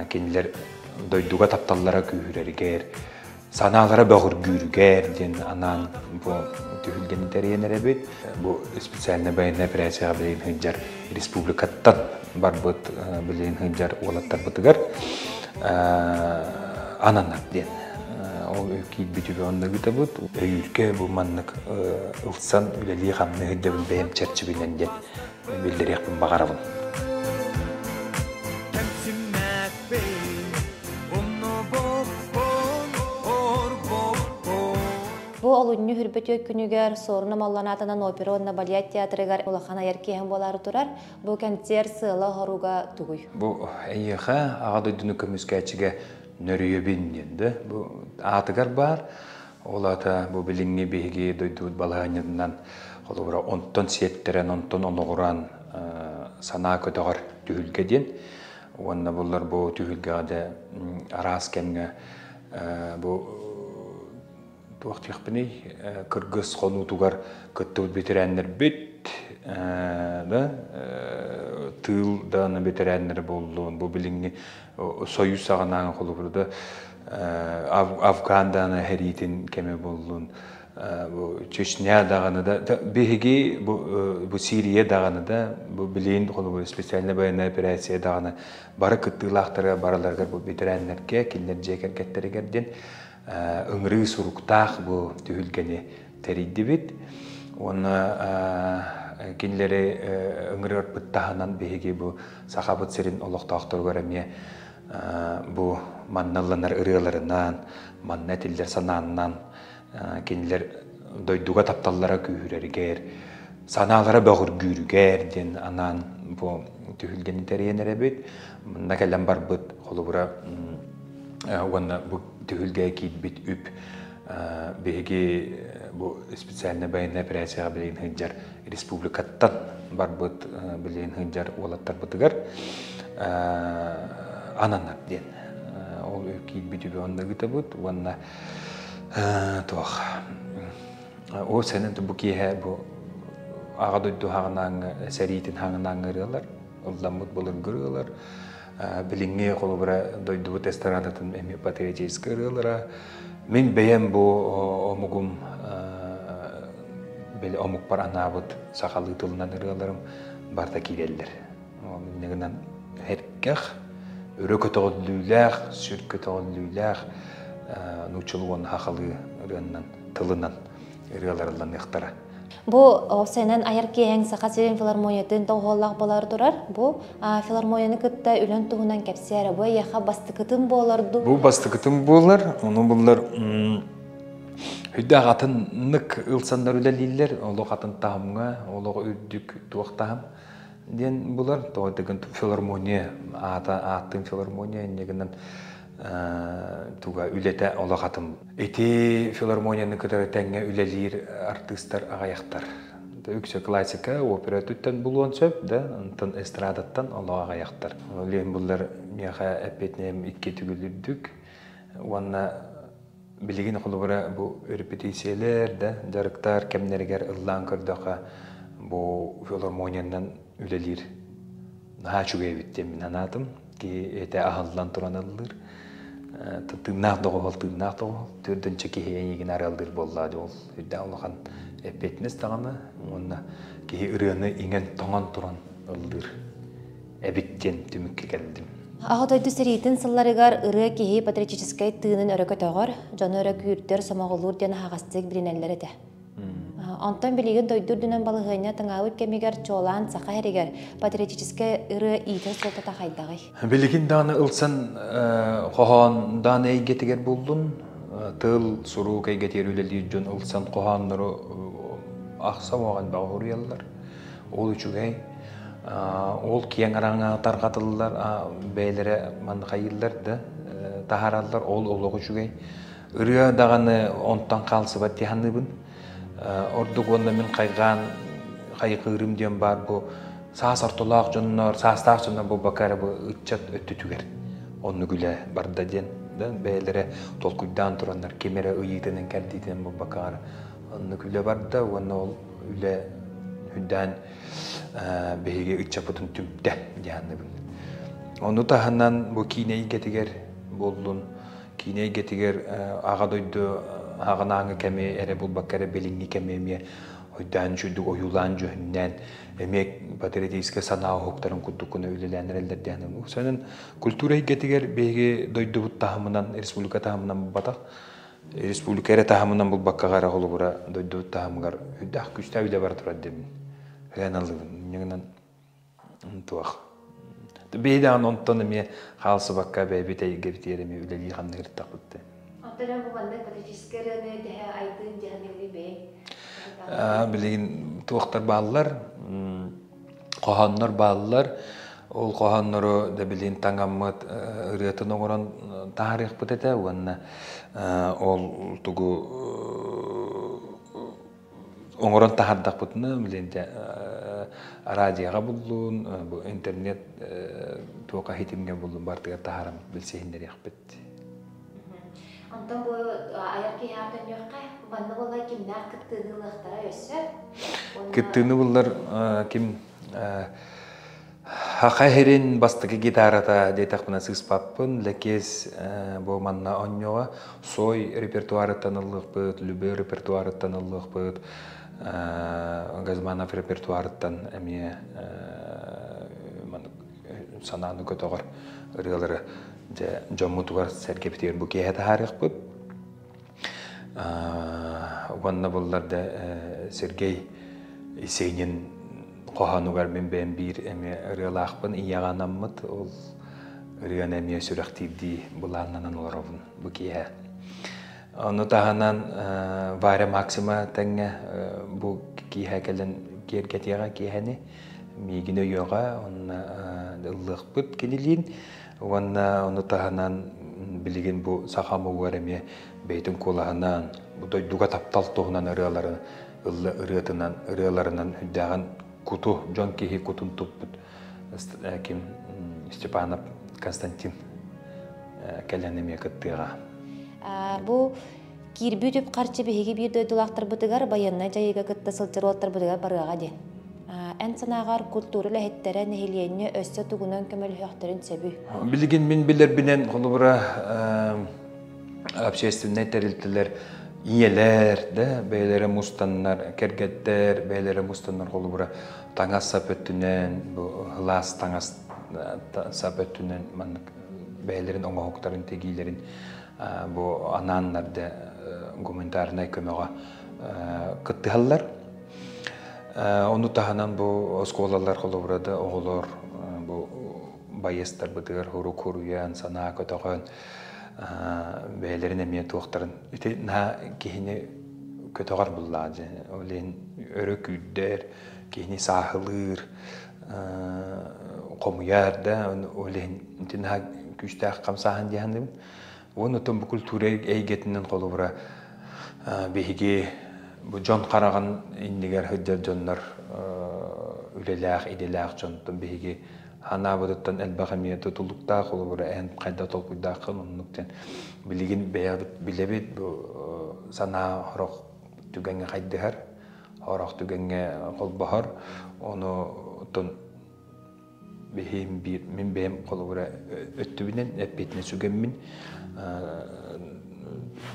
Кинилэр дойдуга тапталлара күүһүрэригэр, санаалара бөҕөргүүрүгэр диэн анаан бу түһүлгэни тэрийэн эрэбит. Бу специальнай военная операцияҕа билигин сылдьар республикаттан барбыт билигин сылдьар уолаттарбытыгар ананар диэн. Ол киирбит үбү онно ыытабыт. Өйүүргэ бу маннык ылсан үлэлии-хамныы сылдьабын бэйэм чэрчибинэн диэн биллэриэхпин баҕарабын. Бу олунньу хүрбүтүө күнүгэр Суорун Омоллоон опера уонна балет театрыгар улахан айар киэһэ буолаары турар. Бу кэнсиэр сыала-соруга тугуй? Бу эйиэхэ Аҕа дойдуну көмүскээччигэ нөрүйэбин диэн да бу аатыгар баар. Ол аата бу билиҥҥи биһиги дойдубут балаһыанньатынан холобура онтон сиэттэрэн, онтон олоҕуран санаа көтөҕөр түһүлгэ диэн. Уонна буллар бу түһүлгэҕэ да араас кэмҥэ бу туох диэхпиний кыргыс хонуутугар кыттыбыт бэтэрээннэрбит да тыыл даҕаны бэтэрээннэрэ буоллун бу билиҥҥи Союз саҕанааҥы холобура да Афган даҕаны сэриитин кэмэ буоллун бу Чечня даҕаны да биһиги бу бу Сирия даҕаны да бу билигин холобура специальная военная операция даҕаны бары кыттыылаахтарга барыларыгар бу бэтэрээннэргэ кинилэр дьиэ кэргэттэригэр диэн ыҥырыы суруктаах бу түһүлгэни тэрийдибит. Уонна кинилэри ыҥырыарбыт таһынан биһиги бу Сахабыт сирин олохтоохторугар эмиэ бу манна ылланар ырыаларынан, манна этиллэр санааннан кинилэр дойдуга тапталлара күүһүрэригэр, санаалара бөҕөргүүрүгэр диэн анаан бу түһүлгэни тэрийэн эрэбит. Манна кэлэн барбыт холобура уонна бу түһүлгэҕэ киирбит үп биһиги бу специальнай военная операцияҕа билигин сылдьар республикаттан барбыт билигин сылдьар уолаттарбытыгар ананар диэн ол киирбит үбү онно ыытабыт уонна туох ол сэнэн бу киэһэ бу аҕа дойду хаҕынааҥҥы сэриитин хаҕынааҥҥы ырыалар ылламмыт былыргы ырыалар билиҥҥи холобура дойдубут эстрадатын эмиэ патриотическай ырыалара мин бэйэм бу омугум били омукпар анаабыт сахалыы тылынан ырыаларым барыта киирэллэр. Инньэ гынан эркэх, өрө көтөҕүллүүлээх, сүр көтөҕүллүүлээх нууччалыы уонна сахалыы ырыаннан, тылынан ырыалар ылланыахтара. Бу сэнэн айар киэһэҥ Саха сирин филармониятын доҕуһуоллаах буолар турар. Бу филармонияны кытта үлэн туһунан кэпсээ эрэ. Бу эйиэхэ бастакытын буолар дуу? Бу бастакытын буолар. Ону буллар Өйдөөх атыннык ылсаннар үлэлииллэр, олох атын таһымҥа, олох үрдүк туох таһым диэн булар. Тоҕо дэгин филармония аата ааттыын филармония инньэ гынан туга үлэтэ олох атын. Ити филармонияны кытары тэҥҥэ үлэлиир артыыстар аҕыйахтар. Үксэ классика, опера өттүттэн булуон сөп да, онтон эстрадаттан олох аҕыйахтар. Ол иһин буллар миэхэ эппиэтинэһим икки төгүл үрдүк уонна Билигин холобура бу репетициялэр да дьарыктар кэмнэригэр ыллаан көрдөххө бу филармониянан үлэлиир наһаа үчүгэй эбит диэн мин санаатым. Киһи этэ аһыллан туран ыллыыр. Тыыннаах доҕуһуол, тыыннаах доҕуһуол. Төрдүнчэ киһи эйигин арыаллыыр буоллаа дьэ ол үрдээх улахан эппиэтинэс даҕаны уонна киһи ырыаны иҥэн-тоҥон туран ыллыыр. эбит диэн түмүккэ кэллим. Аҕа дойду сэриитин сылларыгар ырыа киһи патриотическай тыынын өрө көтөҕөр, дьону өрө күүрдэр, сомоҕолуур диэн аһаҕастык билинэллэр этэ. Онтон билигин дойду үрдүнэн балаһыанньа тыҥаабыт кэмигэр чуолаан Саха сиригэр патриотическай ырыа иитэр суолтата хайдаҕый? Билигин даҕаны ылсан хоһоон даҕаны эйгэтигэр буллун, тыл, сурук эйгэтигэр үлэлиир дьон ылсан хоһооннору ахса уоҕан бөҕө суруйаллар. Ол үчүгэй. Ол киэҥ араҥаҕа тарҕатыллар, бэйэлэрэ манныхайыыллар да таһаараллар, ол олох үчүгэй. Ырыа даҕаны онтон хаалсыбат дии саныыбын. Ордук уонна мин хайҕаан хайҕыырым диэн баар бу саас ортолоох дьоннор, саастаах дьоннор буолбакка эрэ бу ыччат өттүтүгэр оннук үлэ барда диэн да бэйэлэрэ толкуйдаан тураннар ким эрэ ыйыытынан кэрдиитинэн буолбакка оннук үлэ барда уонна ол үлэ үрдээн биһиги ыччаппытын түмтэ диэханныбын. Ону таһынан бу киинэ эйгэтигэр буоллун, киинэ эйгэтигэр аҕа дойду аҕынааҥы кэми эрэ булбакка эрэ билиҥҥи кэми эмиэ ойдаан үчүгдүк ойуулаан дьүһүннээн эмиэ патриотическай санаа уһуктарын курдук гына үлэлээн эрэллэр диэн. Сонун культура эйгэтигэр биһиги дойдубут таһымынан, республика таһымынан булбатах, республика эрэ таһымынан булбаккаҕа эрэ холобура дойдубут таһымыгар үрдээх күүстээх үлэ бара турар диэмин ырыан аллыбын. Инньэ туох. Биһи даҕаны онтон эмиэ хаалсыбакка бэйэбит эйгэбитигэр эмиэ үлэлии хамныыртахпыт да. Оттон эн бу маннык патриотическай ырыаны тэһэ айдыын дьаһаныгы бэйэҥ? Билигин туохтар бааллар, хоһооннор бааллар. Ол хоһооннору да билигин таҥаммыт ырыатын оҥорон таһаарыахпыт этэ уонна ол тугу оҥорон таһаардахпытына билигин дьэ радиоҕа буллун, бу интернет туох иһитимҥэ буллун барытыгар таһааран билсиһиннэриэхпит. Онтон бу айар киһиэхэ төннүөххэ, манна буолла кимнээх кыттыыны ылыахтара өссө? Кыттыыны буллар ким Саха сирин бастакы гитарата диэтэхпинэ сыыспаппын. Лэкиэс бу манна онньоҕо Сой репертуарыттан ыллыахпыт, Любэ репертуарыттан ыллыахпыт, Газманов репертуарыттан эмиэ санааны көтөҕөр ырыалары дьэ дьоммутугар сэргэбитигэр бу киэһэ таһаарыахпыт. Уонна буллар да Сергей Есенин хоһоонугар мин бэйэм биир эмиэ ырыалаахпын ийэҕэ анаммыт ол ырыаны эмиэ сүрэхтиирдии былааннанан олоробун бу киэһэ. Ону таһынан Варя Максима тэҥҥэ бу киэһэ кэлэн киэргэтиэҕэ киэһэни миигин өйүөҕэ уонна ыллыахпыт кинилиин Уонна ону таһынан билигин бу саха омугар эмиэ бэйэтин куолаһынан бу дойдуга таптал туһунан ырыаларын ылла ырыатынан ырыаларынан үрдээҕин куту дьон киһи кутун туппут ким Степанов Константин кэлэн эмиэ кыттыаҕа. Бу киирбит үп-харчы биһиги биир дойдулаахтарбытыгар байыаннай дьайыыга кытта сылдьар уолаттарбытыгар барыаҕа диэн. Эн санааҕар культура үлэһиттэрэ нэһилиэнньэ өссө тугунан көмөлөһүөхтэрин сөбүй? Билигин мин билэрбинэн, холобура, общественнай тэрилтэлэр ийэлэр да бэйэлэрэ мустаннар, кэргэттэр бэйэлэрэ мустаннар холобура таҥас сап өттүнэн, бу ылаас таҥас сап өттүнэн маннык бэйэлэрин оҥоһуктарын тигиилэрин бу анааннар да гуманитарнай көмөҕө кыттыһаллар. Ону таһынан бу оскуолалар холобура да оҕолор бу байыастарбытыгар урук хуруйан, санаа көтөҕөн бэйэлэрин эмиэ туохтарын ити наһаа киһини көтөҕөр буллаа дьэ. Ол иһин өрө күүрдэр, киһини сааһылыыр, хомуйар да ол иһин ити наһаа күүстээх хамсааһын дии саныыбын. Уонна оттон бу культура эйгэтинэн холобура биһиги бу дьон хараҕын иннигэр сылдьар дьоннор үлэлээх, идэлээх дьонтон биһиги ханаабытыттан элбэх эмиэ тутулуктаах холобура эн хайда толкуйдааххын оннук диэн билигин бэйэбит билэбит бу санаа сорох түгэҥҥэ хайдыһар, сорох түгэҥҥэ холбоһор ону оттон биһиим биир мин бэйэм холобура өттүбүнэн эппиэтинэ сүгэммин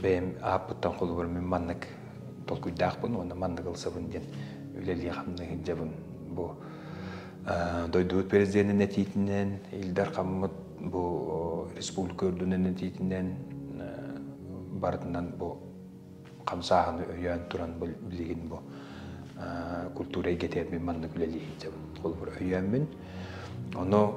бэйэм ааппыттан холобура мин маннык толкуйдаахпын уонна маннык ылсабын диэн үлэлии хамныы сылдьабын бу дойдубут президенин этиитинэн Ил Дархаммыт бу республика үрдүнэн этиитинэн барытынан бу хамсааһыны өйөөн туран билигин бу культура эйгэтигэр мин маннык үлэлии сылдьабын. Холобур өйөөммүн. Ону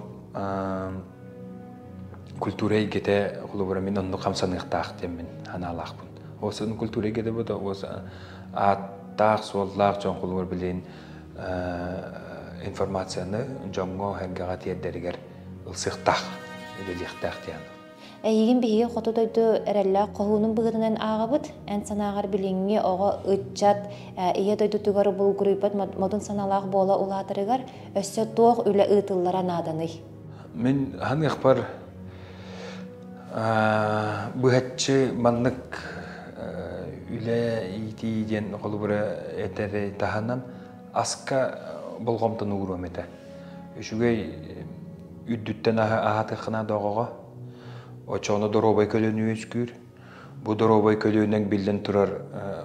культура эйгэтэ холобура мин оннук хамсаныахтаах диэммин санаалаахпын. Ол культура эйгэтэ бу ааттаах, суоллаах дьон холобур билигин информацияны дьоҥҥо сэргэҕэ тиэрдэригэр ылсыахтаах, үлэлиэхтээх диэн. Эйигин биһиги хоту дойду эрэллээх хоһуунун быһыытынан ааҕабыт. Эн санааҕар билиҥҥи оҕо, ыччат ийэ дойдутугар булгуруйбат модун санаалаах буола улаатарыгар өссө туох үлэ ыытыллара нааданый? Мин ханыахпар быһаччы маннык үлэ иитии диэн холобура этэри таһынан аска болҕомтону ууруом этэ. Үчүгэй. үрдүттэн аһатыаххына да оҕоҕо. Оччоҕуна доруобай көлөнүү үөскүүр. Бу доруобай көлүөнэҥ биллэн турар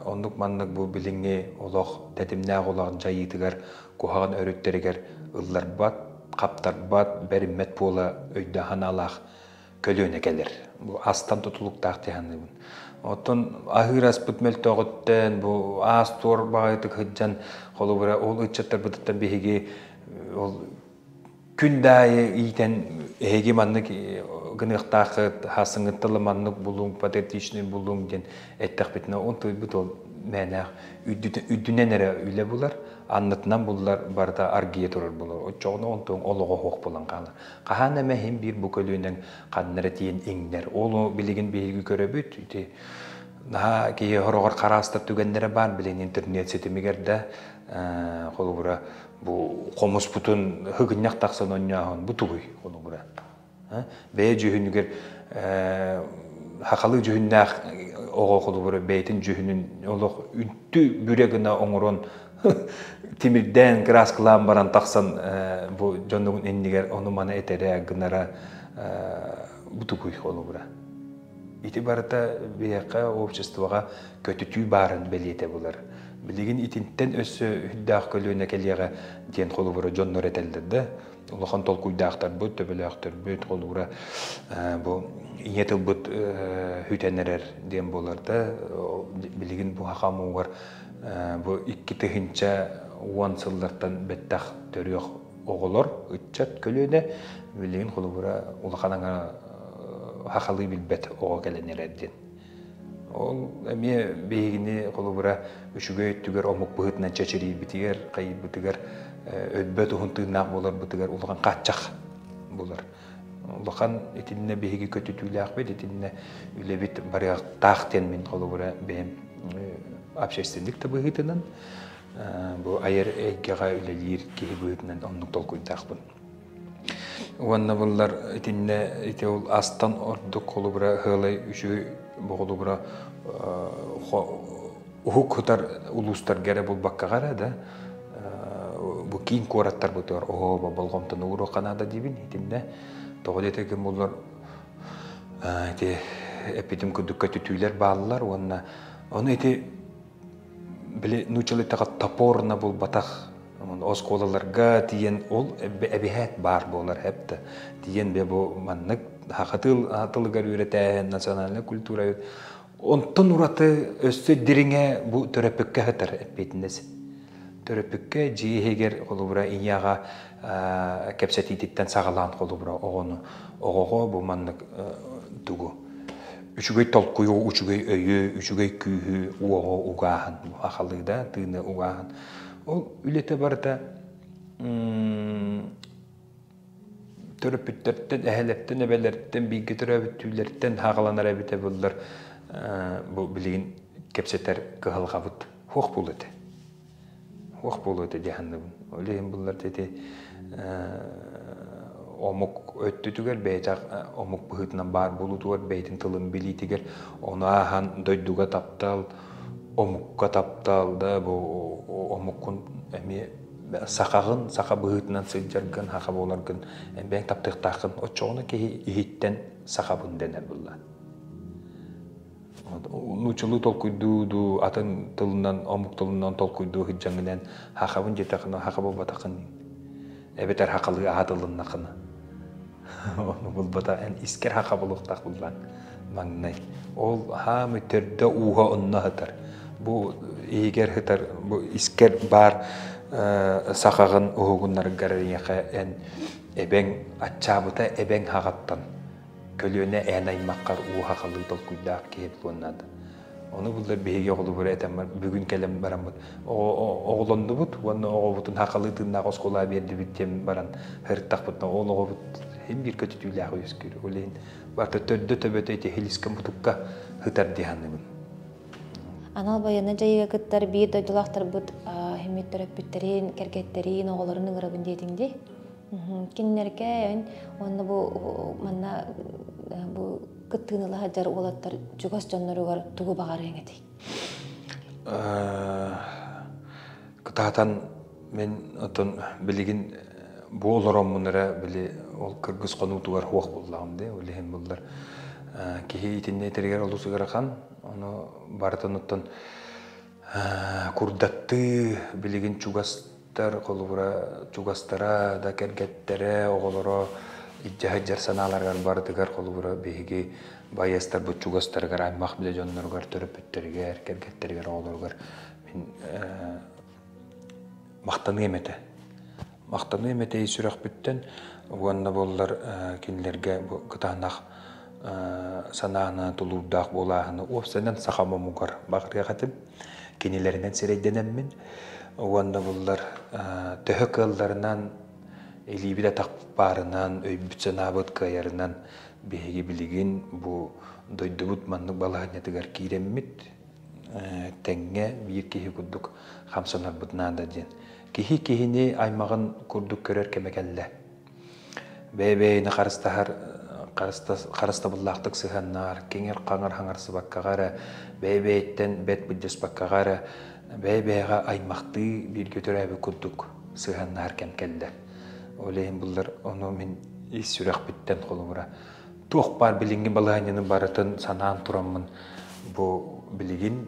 оннук-маннык бу билиҥҥи олох тэтимнээх олох дьайыытыгар куһаҕан өрүттэригэр ылларбат, хаптарбат, бэриммэт буола өйдөөх-санаалаах көлүөнэ кэлэр. Бу астан тутулуктаах дии саныыбын. Оттон аһыыр аспыт мөлтөөҕүттэн, бу аас-туор баҕайытык сылдьан, холобура, ол ыччаттарбытыттан биһиги ол күн да аайы иитэн эһиги маннык гыныахтааххыт, хассыҥҥыттан маннык булуҥ, патриотичный булуҥ диэн эттэхпитинэ, он тыйбыт ол мээнээх үрдүнэн эрэ үлэ булар, аннытынан буллар барыта аргыйа турар булар. Оччоҕуна онтуҥ олоҕо суох буолан хаалар. Хаһан эмэ иһин биир бу көлүөнэҥ ханна эрэ тиийэн иҥнэр. Ол билигин биһиги көрөбүт, ити наһаа киһи хороҕор хараастар түгэннэрэ баар билигин интернет ситимигэр да холобура бу хомуспутун һыгынньах тахсан онньооһун бу тугуй холобура бэйэ дьүһүнүгэр хахалыы дьүһүннээх оҕо холобура бэйэтин дьүһүнүн олох үнтү бүрэ гына оҥорон тимирдээн кырааскалаан баран тахсан бу дьонугун иннигэр ону-маны этэрэ гынара бу тугуй холобура Ити барыта биһиэхэ обществоҕа көтүтүү баарын бэлиэтэ булар. Билигин итинтэн өссө үрдээх көлүөнэ кэлиэҕэ диэн холобура дьоннор этэллэр да. Улахан толкуйдаахтарбыт, төбөлөөхтөрбүт, холобура бу ийэ тылбыт хүтэн эрэр диэн буолар да. Билигин бу саха омугар бу 2010 сыллартан бэттэх төрүөх оҕолор, ыччат көлүөнэ билигин холобура улахан аҥара хахалыы билбэт оҕо кэлэн эрэр диэн. Ол эмиэ биһигини холобура үчүгэй өттүгэр омук быһыытынан чэчириирбитигэр, хайыырбытыгар өлбөт уһун тыыннаах буоларбытыгар улахан хааччах булар. Улахан итиннэ биһиги көтүтүүлээхпит, итиннэ үлэбит барыахтаах диэн мин холобура бэйэм общественник да быһыытынан бу айар эйгэҕэ үлэлиир киһи быһыытынан оннук толкуйдаахпын. Уонна буллар итиннэ ити ол астан ордук холобура ыалай үчүгэй холобура уһук сытар улуустарга эрэ булбаккаҕа эрэ да бу киин куораттарбытыгар оһо болҕомтону ууруохха наада диибин итиннэ тоҕо диэтэргин буллар ити эппитим курдук көтүтүүлэр бааллар уонна ону ити били нууччалыйтаҕа топорно булбатах оскуолаларга тиийэн ол эбиһээт баар буолар эп да тиийэн бе бу маннык саха тылыгар үөрэтээһин национальная культура онтон ураты өссө дириҥэ бу төрөппүккэ сытар эппиэтинэс төрөппүккэ дьиэ иһигэр холобура ийэҕэ кэпсэтиититтэн саҕалаан холобура оҕону оҕоҕо бу маннык тугу үчүгэй толкуйу, үчүгэй өйү, үчүгэй күүһү, уоҕу угааһын, ахалыы да тыыны угааһын. Ол үлэтэ барыта төрөппүттэртэн, эһэлэртэн, эбэлэртэн, бииргэ төрөөбүт түүлэртэн хааланар эбитэ буоллар бу билигин кэпсэтэр кыһалҕабыт суох буолуо этэ. Суох буолуо этэ дии саныыбын. Ол иһин буллар ити омук өттүтүгэр бэйэтэ омук быһыытынан баар буолуутугар бэйэтин тылын билиитигэр ону ааһан дойдуга таптал, омукка таптал да бу омуккун эмиэ сахаҕын, саха быһыытынан сылдьаргын, саха буоларгын бэйэҥ таптыахтааххын. Оччоҕуна киһи иһиттэн сахабын дэнэр буолла. Нууччалыы толкуйдуу дуу, атын тылынан, омук тылынан толкуйдуу сылдьаҥҥынан хахабын диэтэххинэ хаха буолбатаххын эбэтэр хахалыы аһатылыннаххына ону булбата эн искэр хаха буолуохтаах буллаан маҥнай ол хаамый төрдө ууһа онно сытар бу иһигэр сытар бу искэр баар сахаҕын уһугуннаргар эйиэхэ эн эбэҥ аччаабыта эбэҥ хаҕаттан көлүөнэ эн аймаххар уу хахалыы толкуйдаах киһи буолуон наада. Ону буллар биһиги оҕолубура этэн бүгүн кэлэн бараммыт оҕолоннубут уонна оҕобутун хахалыы тыыннаах оскуолаҕа биэрдибит диэн баран сырыттахпытына ол оҕобут иһин биир көтүтүүлээх үөскүүр. Ол иһин барыта төрдө төбөтө ити хилискэ мутукка сытар дии саныыбын. Анал байыаннай дьайыыга кыттар биир дойдулаахтарбыт химмит төрөппүттэрин, кэргэттэрин, оҕолорун ыҥырабын диэтиҥ дии. Кинилэргэ уонна бу манна бу кыттыыны ыла сылдьар уолаттар чугас дьонноругар тугу баҕарыаҥ этэй? Кытаатан мин оттон билигин Бу олороммун эрэ били ол кыргыс хонуутугар хуох буллаҕым дии. Ол иһин буллар киһи итиннэ этэригэр олус ыарахан. Ону барытын оттон курдаттыы билигин чугастар, холобура чугастара да кэргэттэрэ, оҕолоро илдьэ сылдьар санааларыгар барытыгар холобура биһиги байыастарбыт чугастарыгар, аймах билэ дьонноругар, төрөппүттэригэр, кэргэттэригэр, оҕолоругар мин махтаныам этэ. Махтаныам этэ ис сүрэхпиттэн уонна буоллар кинилэргэ бу кытаанах санааны, тулуурдаах буолааһыны уопсайынан сахам омугар баҕарыах этим. Кинилэринэн сирэйдэнэммин уонна буллар төһө кыалларынан илиибит атахпыт баарынан, өйбүт-санаабыт кыайарынан биһиги билигин бу дойдубут маннык балаһыанньатыгар киирэммит тэҥҥэ биир киһи курдук хамсанарбыт наада диэн. Киһи киһини аймаҕын курдук көрөр кэмэ кэллэ. Бэйэ-бэйэни харыстаһар харыстабыллаахтык сыһыаннаар, киҥир-хаҥыр хаҥарсыбаккаҕа эрэ, бэйэ-бэйэттэн бэт былдьаспаккаҕа эрэ, бэйэ-бэйэҕэ аймахтыы бииргэ төрөөбүт курдук сыһыаннаһар кэм кэллэ. Ол иһин буллар ону мин ис сүрэхпиттэн холобура туох баар билиҥҥи балаһыанньаны барытын санаан тураммын бу билигин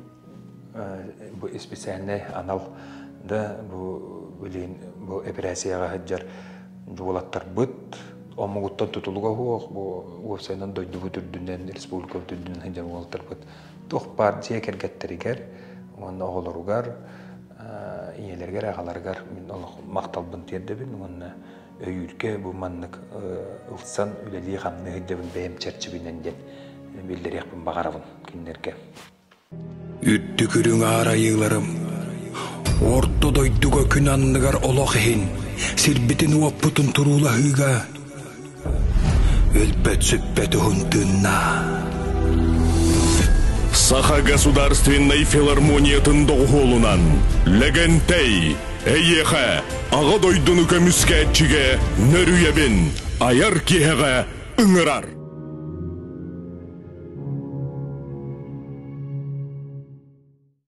бу специальнай анал да бу билигин бу эпэрээссийэҕэ сылдьар уолаттарбыт омугуттан тутулуга суох бу уопсайынан дойдубут үрдүнэн республикабыт үрдүнэн сылдьар уолаттарбыт туох баар дьиэ кэргэттэригэр уонна оҕолоругар ийэлэригэр аҕаларыгар мин олох махталбын тиэрдэбин уонна өйүүргэ бу маннык ылсан үлэлии-хамныы сылдьабын бэйэм чэрчибинэн диэн биллэриэхпин баҕарабын кинилэргэ. Үрдүк үрүҥ аар айыыларым, орто дойдуга күн анныгар олох иһин, сирбитин-уоппутун туруулаһыыга өлбөт-сүппэт уһун тыыннаа. Саха государственнай филармониятын доҕуһуолунан Лэгэнтэй эйиэхэ Аҕа дойдуну көмүскээччигэ нөрүйэбин айар киэһэҕэ ыҥырар.